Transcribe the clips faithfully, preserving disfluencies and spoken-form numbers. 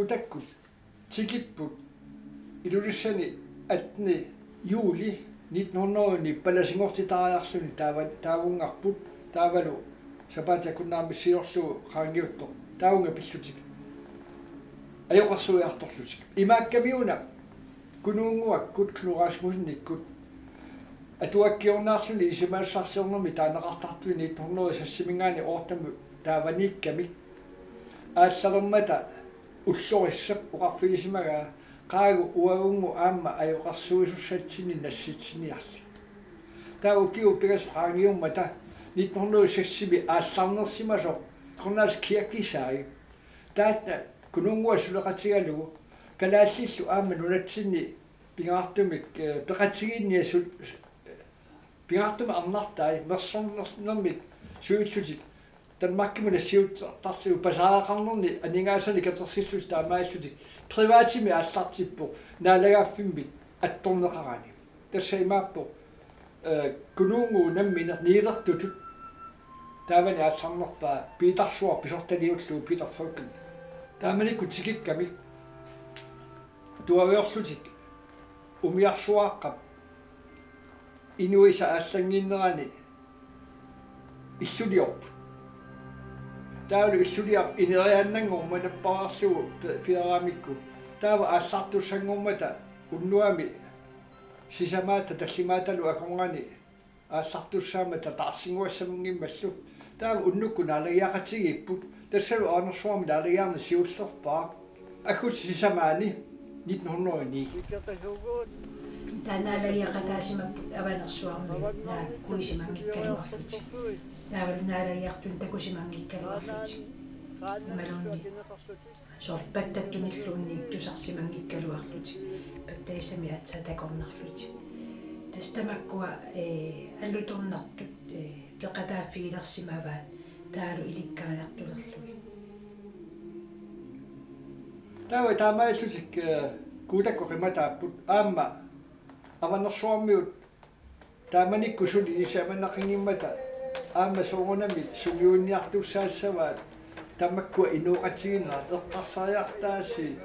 Takkut tikipput Ilulissani attende juli nitten hundrede ni palasinngortitariarluni taava-, taavunngarput taavalu sapaatip akunnerata misiliorlugu qaangiuttoq taavunga pillutik ajoqersuiartorlutik. Imaakkamiuna Kunuunnguakkut Knud Rasmussenikkut atuakkiorniarluni ilisimasassarsiornermi taaneqartartuni nitten hundrede seksiminngaanniit ottemut taavaniikkamik aallalermata ullorissap oqarfigisimagaa: Qaagu uagunnguaq aamma ajoqersuisussatsinnik nassitsiniarli. Taava ukiut pingasut qaangiummata nitten hundrede seksimi aallarnersimasoq Grønlands Kirkesag, taanna Kunuunnguaq suleqatigalugu kalaallillu aamma nunatsinni pingaartumik, eh, peqatigiinniat su-, pingaartumik arnartai mersornermik suillutik Danmarkimut nassiuttarlutik pasaaqarnerni aningaasanik katersillutik taamaalillutik privatimik aallartippoq naalagaaffimmik attorneqarani. Tassa imaappoq, eh, Kunuunnguup nammineq niuertutut taavani aallarnerpaa Piitarsuaq pisortaliullugu Peter Freuchen. Taamanikkut tikikkamik tuaviorlutik umiarsuaaqqap inuisa aallannginnerani illuliorput. Taavalu illuliaq ineriaannanngormat nappariarlugu pe-, piaramikku. Taava aallartussanngormata unnuami sisamaata tallimaatalu akornanni aallartussaammata taarsinnguassamanngimmallu. Taava unnukkut naalagiaqatigiipput. Tassalu Avanersuarmi naalagiarneq siullerpaaq. Aggustip sisamaani nitten hundrede og ni. Taava naalagiaqataasimapput Avanersuarmi naakkuisimanngikkaluarlutik. Taavalu naalagiartunik takusimanngikkaluarlutik. Imaluunniit soorlu pattattunilluunniit tusarsimanngikkaluarlutik, pattagissami aatsaat takornarlutik. Tassa tamakkua, eh, alutornartut, eh, peqataaffigilersimavaat taavalu ilikkariartulerlugit. Taava taamaalillutik, eh, Kuutakkut qimataapput aamma Avanersuarmiut taamanikkut suli ilisimaneqanngimmata aamma soorunami sungiunniartussaassavaat tamakkua inooqatigiinnerat eqqarsariartaasii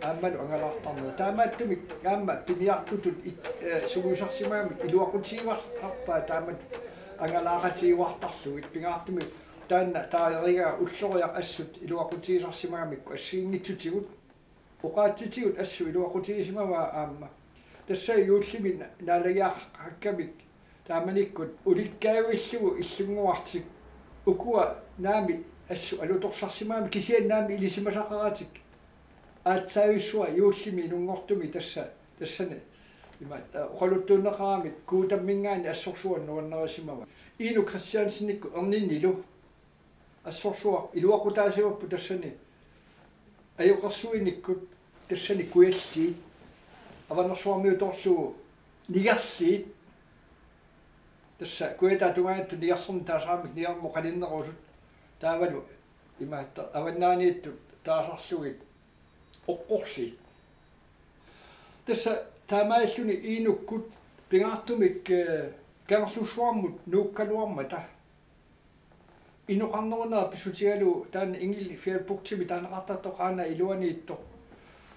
aammalu angalaartarnerat. Taamaattumik aamma piniartutut ik-, eh, sungiusarsimagamik iluaqutigivarpaa taamatut angalaaqatigiuartarlugit pingaartumik taanna taagerigaa ulloriaq assut iluaqutigisarsimagamikku assigiinngitsutigut. Oqaatsitigut assut iluaqutigisimavaa aamma. Tassa juullimi na-, naalagiaqakkamik taamanikkut ulikkaavillugu illunnguartik ukua naamik assut alutorsarsimagamik kisianni naamik ilisimasaqaratik aatsaavissuaq juullimi inunngortumi tassa, tassani ima, eh, oqaluttuunneqaramik Kuutamminngaanniit assorsuaq nuannarisimavaa. Inuk Kristiansenikkut erninilu assorsuaq iluaqutaasimapput tassani ajoqersuinikkut tassani kujalliit Avanersuarmiutoorlugu nigerliit tassa kujataata tungaanut nigerlermut taasaramik nigermut qaninnerusut taavalu imaattoq avannaaniittut taasarlugit oqqorliit. Tassa taamaalilluni Inukkut pingaartumik, eh, Kangerlussuarmut nuukkaluarmata inoqarnerunera pissutigalugu taanna Ingelfjordbugtimi taaneqartartoq Qaanaaq iluaniittoq.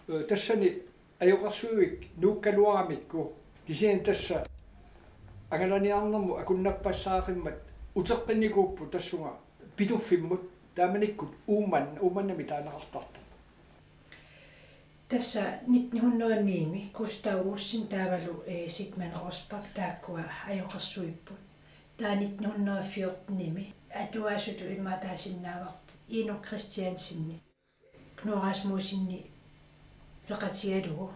Eh, tassani ajoqersuivik nuukkaluaramikku kisianni tassa angalaniarnermut akunnappallaaqimmat uteqqinnikuupput tassunga Pituffimmut taamanikkut Uummannaq, Uummannami taaneqartartoq. Tassa nitten hundrede ni-mi Gustav Olsen taavalu, eh, Sigmand Rosbach taakkua ajoqersuipput. Taava nitten hundrede fjorten-imi atuasutut imaattaasinnaavaa Inuk Kristiansen Knud Rasmussenip peqatigalugu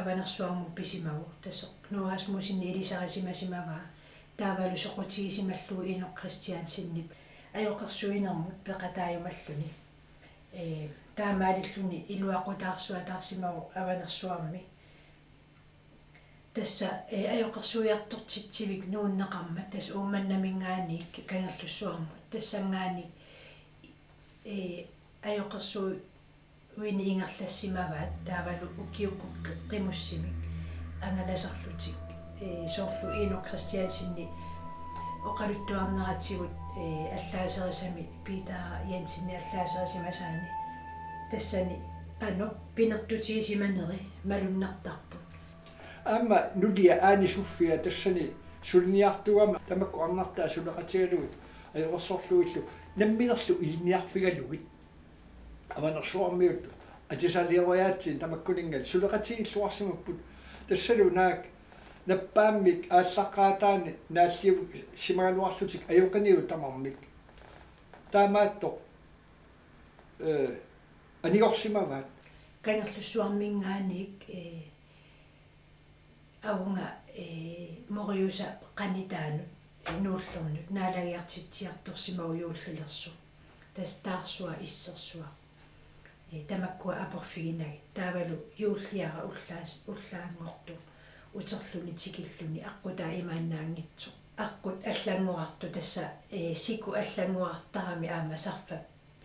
Avanersuarmut pisimavoq. Tassa Knud Rasmussenip ilisarisimasimavaa taavalu soqutigisimallugu Inuk Kristiansenip ajoqersuinermut peqataajumalluni. Ee, taamaalilluni iluaqutaarsuataarsimavoq Avanersuarmi. Tassa, ee, ajoqersuiartortitsivik nuunneqarmat, tassa Uummannaminngaanniit Kangerlussuarmut. Tassanngaanniit, ee, ajoqersuineq ingerlassimavaat taavalu ukiukkut qimussimik angalasarlutik. Ee, soorlu Inuk Kristiansenip oqaluttuarneratigut, ee, allaaserisami Peter Jensenip allaaserisimasaani Tassani qanoq pinertutigisimaneri malunnartarput. Aamma nulia Aani Sofia tassani suliniartugama tamakku arnartaat suleqatigalugit ajoqersorlugillu namminerlu ilinniarfigalugit. Avanersuarmiut atisalioriaatsit tamakkuninnga suleqatigilluarsimapput tassalu naak nappaammik aallaqqaataani naalliusimagaluarlutik ajoqiniut tamarmik. Taamaattoq, eh, anigorsimavaat. Kangerlussuarminngaanniit, eh, avunga, eh, Moriusap qanitaanut, eh, nuullernut, naalagiartitsiartorsimavoq juullilersoq. Tassa taarsuaq issersuaq. Eh, tamakkua aporfiginagit. Taavalu juulliara ullaas-, ullaanngortoq uterluni tikilluni aqqutaa imaannaanngitsoq. Aqqut allanngorartoq tassa, eh, siku allanngorartarami aamma sarfap,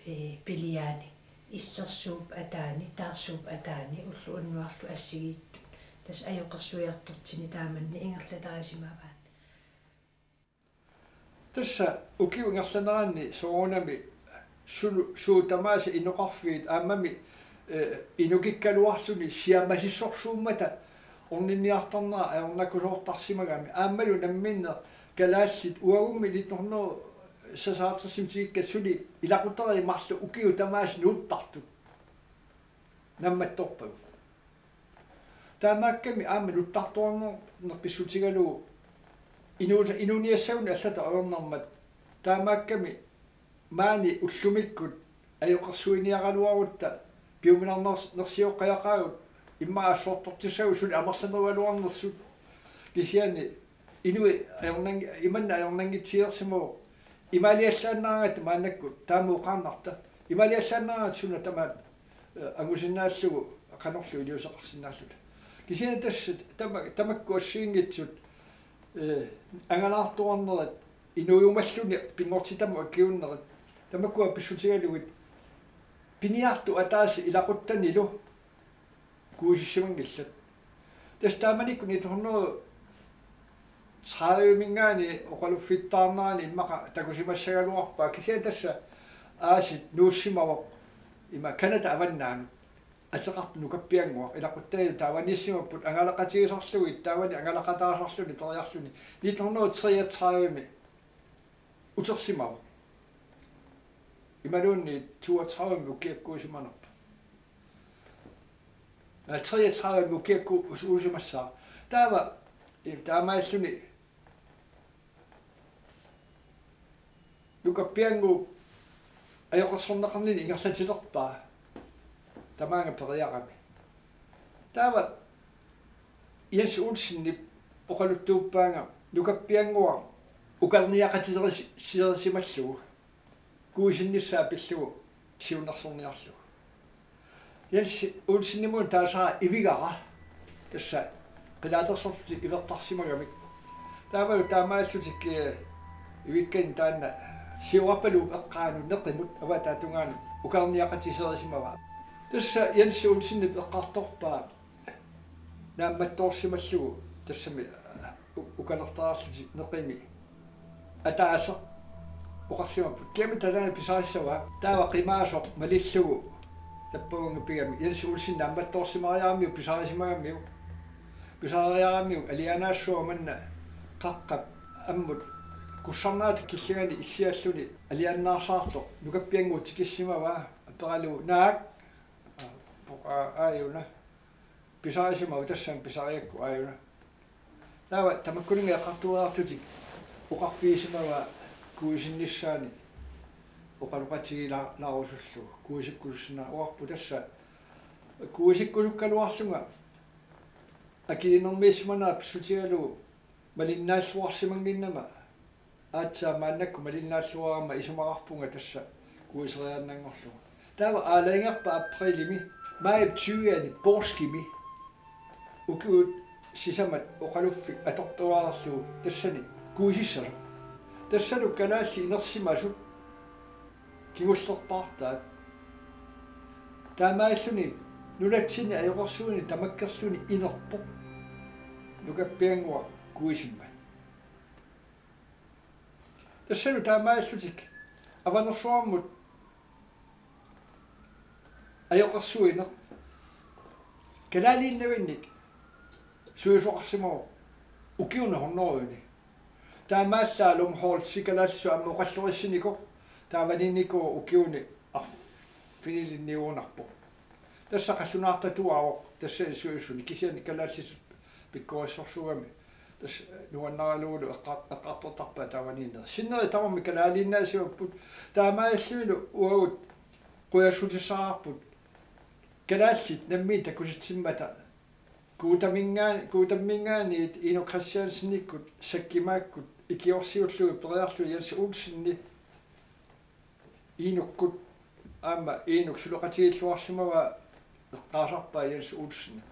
eh, piliaani. Issersuup ataani, taarsuup ataani, ulloq unnuarlu assigiittut. Tassa ajoqersuiartortini taamanni ingerlatarisimavaat. Tassa ukiup ingerlanerani soorunami sulu-, suut tamaasa inoqarfiit aammami, eh, inukikkaluarluni siammasissorsuummata orninniartarnera ajornakusoortarsimagami. Aammalu namminneq kalaallit uagummi nitten hundrede seksoghalvtredsimi tikikkat suli ilaquttarit marluk ukiut tamaasa nuuttartut. Naammattorpagut. Taamaakkami aamma nuttartuarneq pissutigalugu inuusa-, inuuniassagunik allatut ajornermat. Taamaakkami maani ullumikkut ajoqersuiniaraluarutta piuminarners-, nersioqqajaqaagut immaqa assortortissagut suli amerlanerugaluarnersut. Kisianni inuit ajornang-, imanna ajornanngitsigilersimavoq imaaliallaannaraangatta maannakkut taama oqaannarta. Imaaliallaannaraangatta suna tamaat, eh, angusinnaallugu qanorlu iliuuseqarsinnaalluta. Kisianni tassa tama-, tamakku assigiinngitsut, eh, angalaartuarnerit inuujumalluni pinngortitamut akiuunnerit tamakkua pissutigalugit piniartut ataaseq ilaquttanilu kuisissimanngillat. Tassa taamanikkut nitten hundrede tredive-minngaanniit oqaluffittaarnerani immaqa takusimassagaluarpaa kisianni tassa aasiit nuussimavoq ima Canada avannaanut ateqartoq Nukappiannguaq ilaquttani taavaniissimapput angalaqatigisarlugit taavani angalaqataasarluni periarluni nitten hundrede treogtredive-mi utersimavoq. Imaluunniit toogtredive-mi ukiakkuusimanerpoq. Aa, treogtredive-mi ukiakkuusimassaaq. Taava, i-, taamaalilluni Nukappiannguup ajoqersorneqarnini ingerlatilerpaa. Tamaanga periarami. Taava Jens Olsenip oqaluttuuppaanga Nukappiannguaq ukarniaqatigilerisimallugu kuisinnissaa pillugu siunnersorniarlugu. Jens Olsenimut taasara ivigara tassa qilaatersorlutik ivertarsimagamik. Taavalu taamaallutik, eh, ivikkani taanna Siorapaluk eqqaanut neqimut avataata tungaanut ukarniaqatigisimagaa. Tassa Jens Olsenip eqqartorpaa naammattoorsimallugu tassami u-, ukalertariarlutik neqimi ataaseq oqarsimapput: Kiamik taanna pisarissava? Taava qimaasoq malillugu tappavunga pigami Jens Olsen naammattoorsimariaramiuk pisarisimagamiuk. Pisariaramiuk alianaassuaq manna qaqqap ammut kussarnaata killingani issialluni alianaarsaartoq Nukappiannguup tikissimavaa aperalugu: Naak? Aa, aajuna. Pisarisimavoq, tassami pisariakku aajuna. Taava tamakkuninnga eqqartueriarlutik oqarfigisimavaa kuisinnissaani oqaloqatigiilaarusullugu kuisikkusussinnaa-, oqarput tassa kuisikkusukkaluarlunga akiliinermiissimanera pissutigalugu malinnaalluarsimannginnama aatsaat maannakkut malinnaalluarama isumaqarpunga tassa kuiseriaannanngorlunga. Taava aalajangerpoq aprilimi, majip tyve-ani poorskimi ukiut sisamat oqaluffik atortuarlugu tassani kuisissasoq. Tassalu kalaallit inersimasut kingullerpaartaat. Taamaalilluni nunatsinni ajoqersuini tamakkerluni inerpoq Nukappiannguaq kuisimmat. Tassalu taamaallutik Avanersuarmut Ajoqersuineq kalaaliinnavinnik suisoqarsimavoq ukiuni hundredeni. Taamaallaat Lumholt kalaallisut aamma oqallorissinikuuvoq, taavaniinnikuuvoq ukiuni arfinilinniugunarpoq. Tassa qallunaartatuaavoq tassa suisuni, kisianni kalaallisut pikkorissorsuugami tassa nuannaralugulu eqqar-, eqqartortarpaat taavaniinneri. Sinneri tamarmik kalaaliinnaasimapput, taamaalillunilu uagut qujassutissaqarput kalaallit nammineq takusitsimmata. Guutamingaa-, Guutamminngaanniit Inuk Kristiansenikkut Sakkimaakkut ikiorsiullugit periarlugit Jens Olsenip Inukkut, aamma Inuk suleqatigiilluarsimavaa eqqaasarpaa Jens Olsen.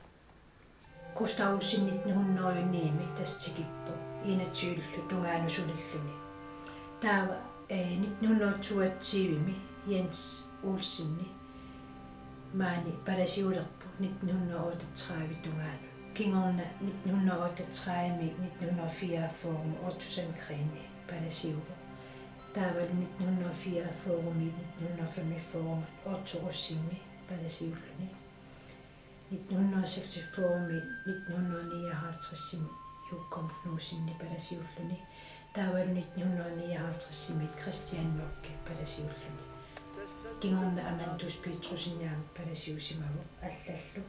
Gustav Olsen nitten hundrede og ni-mi tassa tikippoq enogtyve-llu tungaanut sulilluni. Taava, eh, nitten hundrede og toogtyve-mi Jens Olsen maani palasiulerpoq nitten hundrede og otteogtredive tungaanut. Kingorna nitten hundrede og otteogtredive-miit nitten hundrede og fireogfyrre-mi Otto Sandgreen palasiuvoq. Taavalu nitten hundrede og fireogfyrre-miit nitten hundrede og femogfyrre-mi Otto Rosing palasiulluni. Nitten hundrede og seksogfyrre-miit nitten hundrede og nioghalvtreds-imi Jokum Knudsen palasiulluni. Taavalu nitten hundrede og nioghalvtreds-imiit Christian Mørch palasiulluni. Kingorna Amandus Petrussenip aamma palasiusimavoq, allallu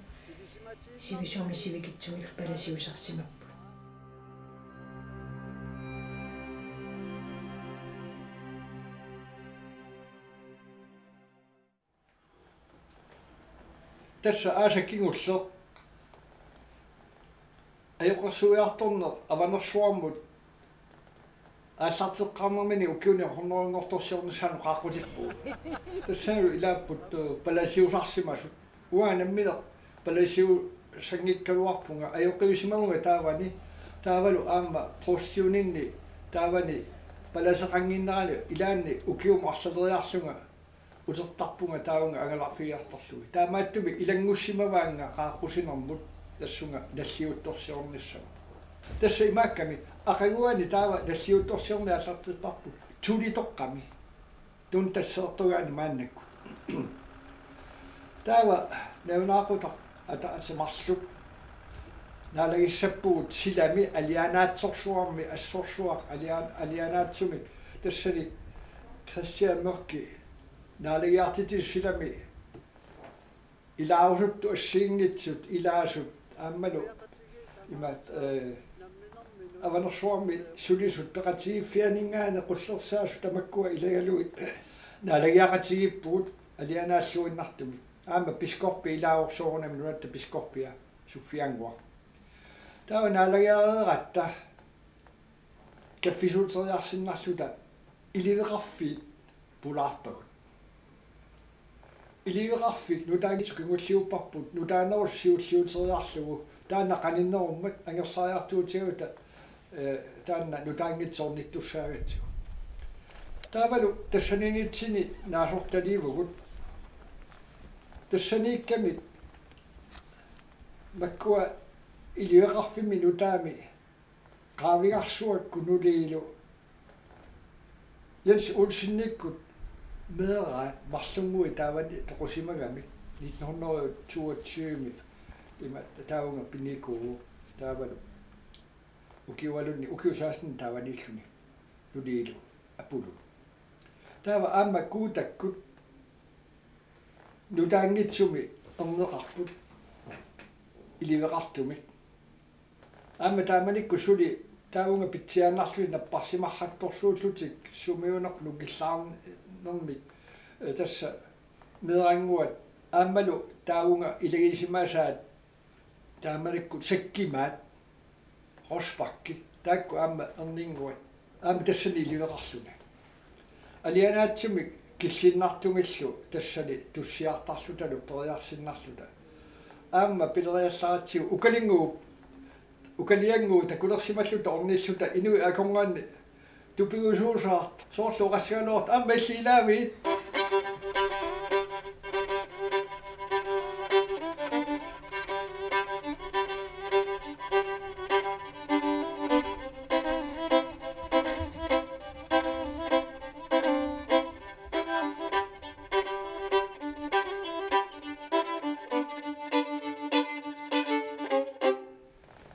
sivisumik sivikitsumillu palasiusarsimapput. Tassa aasaq kingulleq ajoqersuiartorneq Avanersuarmut aallarteqqaarnermini ukiuni hundredenngortorsiornissaanut qaaqqutippugut. Tassanilu ilaapput, eh, palasiusarsimasut. Uanga nammineq palasiusanngikkaluarpunga, ajoqiusimavunga taavani, taavalu aamma provstiuninni taavani palaseqannginnerani ilaanni ukiumut arlaleriarlunga utertarpunga taavunga angalarfigiartorlugit. Taamaattumik ilanngussimavaannga qaaqqusinermut tassunga nalliuttorsiornissaq. Tassa imaakkami aqaguani taava nalliuttorsiorneq aallartipparput Tulitoqqami. Tun tasseertugaani maannakkut. Taava nalunaaqutaq ataaseq marluk naalagissappugut silami alianaatsorsuarmi assorsuaq alian-, alianaatsumik tassani Christian Mørch naalagiartititut silami ilaarusuttut assigiinngitsut ilaasut aammalu imaat, eh, Avanersuarmi sulisut peqatigiiffianinngaanniit qullersaasut tamakkua ilagalugit naalagiaqatigiippugut alianaalluinnartumik. Aamma biskoppi ilaasoq soorunami nunatta biskoppia Suffiannguaq. Taava naalagiareeratta kaffisuuteriarsinnarluta iliveqarfiit pulaarpagut. Iliveqarfik nutaanngitsoq kingulliupparput nutaanerusoq siulliuteriarlugu, taanna qaninnerummat angerlariartuutigaluta, eh, taanna nutaanngitsoornittussaagatsigu. Taavalu tassaniinnitsinni naasortaliivugut. Tassaniikkamik makkua iliveqarfimmi nutaami Qaavigarsuakkut nuliilu Jens Olsenikkut meeraat marlunnguit taavani toqusimagamik nitten hundrede toogtyve-mi ima taavunga pinikuuvoq taavalu ukiualunni ukiut seksten taavaniilluni nuliilu apuluk. Taava aamma Guutakkut nutaanngitsumik erneqarput iliveqartumik. Aamma taamanikkut suli taavunga pitsiaannarlutik napparsimarrattorsuullutik sumiunerput nungillaarnermik, eh, tassa meerannguat aammalu taavunga ilagisimasaat taamanikkut Sakkimaat, Rosbach, taakku aamma erninnguat, aamma tassani iliveqarluni. Alianaatsumik killinnartumillu tassani tussiartarlutalu periarsinnarluta. Aamma pileriallaratsigu Ukalinnguup, Ukaliannguup takulersimalluta ornilluta inuit akornanni tupigusuusaat soorlu oqassagaluartoq aamma illit ilaavit.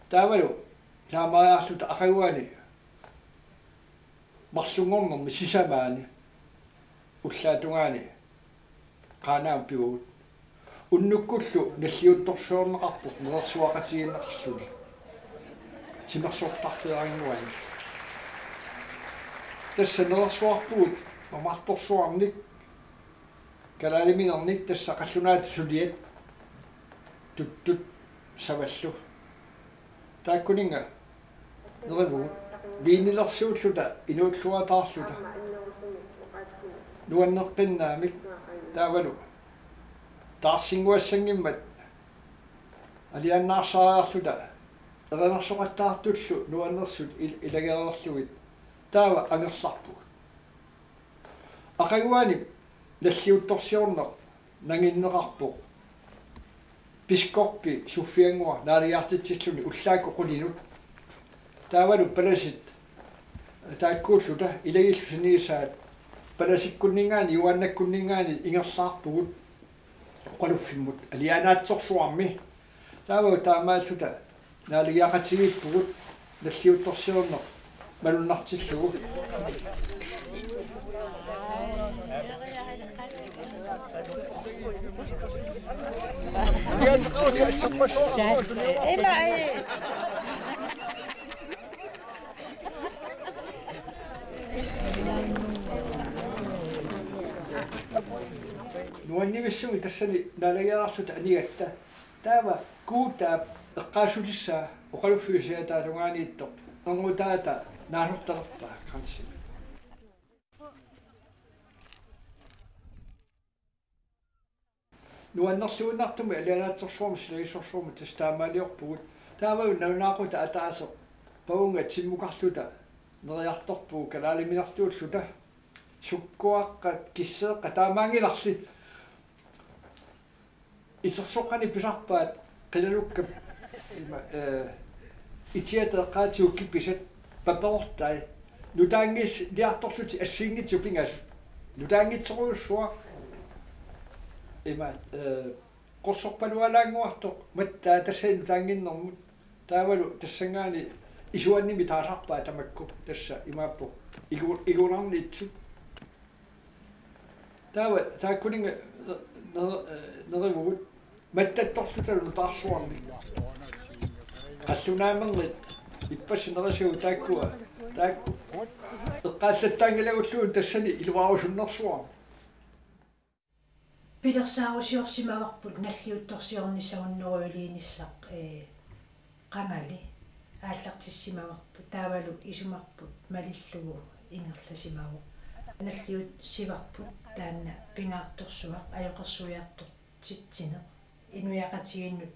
Taavalu taamaariarluta aqaguani marlunngornermi sisamaani ullaap tungaani Qaanaami pivugut. Unnukkullu nalliuttorsiorneqarpoq nerersuaqatigiinneqarluni timersortarfeerannguani. Tassa nerersuarpugut mamartorsuarnik, kalaaliminernik, tassa qallunaatut suliat, tuttut, savallu. Taakkuninnga nerivugut viinilersuulluta inuulluataarluta nuanneqqinnaamik. Taavalu taarsinnguassanngimmat alianaarsaariarluta erinarsoqattaartullu nuannersut il-, ilagereerlugit taava angerlarpugut. Aqaguani nalliuttorsiorneq nanginneqarpoq biskoppi Sofia-nngua naaligaartitsilluni ullaakkut qulinut. Taavalu palasit taakkuulluta ilagillu sanigisaat palasikkunninngaanniit Joannakkunninngaanniit ingerlaarpugut oqaluffimmut alianaatsorsuarmi. Taavalu taamaalluta naaligiaqatigiippugut nalliuttorsiorneq malunnartillugu. Nuannivissummik tassani naalagiarluta anigatta. Taava Guutaap eqqaassutissaa oqaluffiusiataata tungaaniittoq erngutaata naasortalerpaa Krantzimi. Nuannerluinnartumik alianaatsorsuarmut silagissorsuarmut tassa taamaaliorpugut. Taavalu nalunaaqutaq ataaseq paunga timmukarluta neriartorpugut kalaaliminertuulluta. Sukkuaqqat, kisseeqqat taamaanngilarli. Isersoqqani pisarpaat qilalukkap ima, eh, itiata eqqaatigut kipisat paperortai. Nutaanngiliartorlutik assigiinngitsut pingasut. Nutaanngitsorujussuaq ima, eh, qorsorpalualaannguartoq mattaa tassani nutaannginnermut. Taavalu tassanngaanniit isuannimi taasarpaat tamakku tassa imaappoq igu-, igunarnitsut. Taava taakkuninnga ne-, ne-, nerivugut mattattorluta nutaarsuarnik. Qallunaamernit ippassaq nerisagut taakkua. Taakku eqqaallattaanngilagulluunniit tassani iluarusunnersuarmik. Pilersaarusiorsimavarput nalliuttorsiornissaq hunnorujulliinissaq, ee, qangali aallartissimavarput, taavalu isumarput malillugu ingerlasimavoq. Nalliussivarput taanna pingaartorsuaq ajoqersuiartortitsineq inuiaqatigiinnut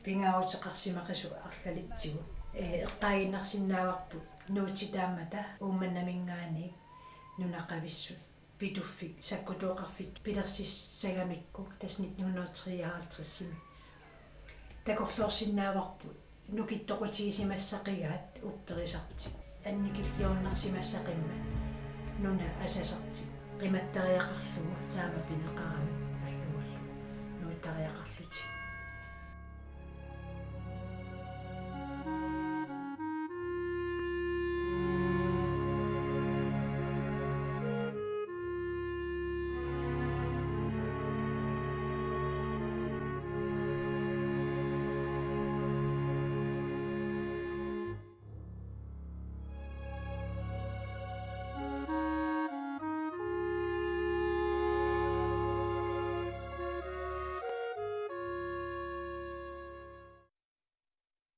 pingaaruteqarsimaqisoq arlalitsigu. Ee, eqqaaginnarsinnaavarput Nuutsitaammata Uummannaminngaanniit nunaqavissut Pituffik sakkutooqarfittut pilersissagamikku tassa nitten hundrede og treoghalvtredsimi. Takorloorsinnaavarput nukittoqutigisimassaqigaat upperisartik annikilliornarsimassaqimmat nuna asasertik qimattariaqarlugu taama pineqarami allugullu nuuttariaqarlugu.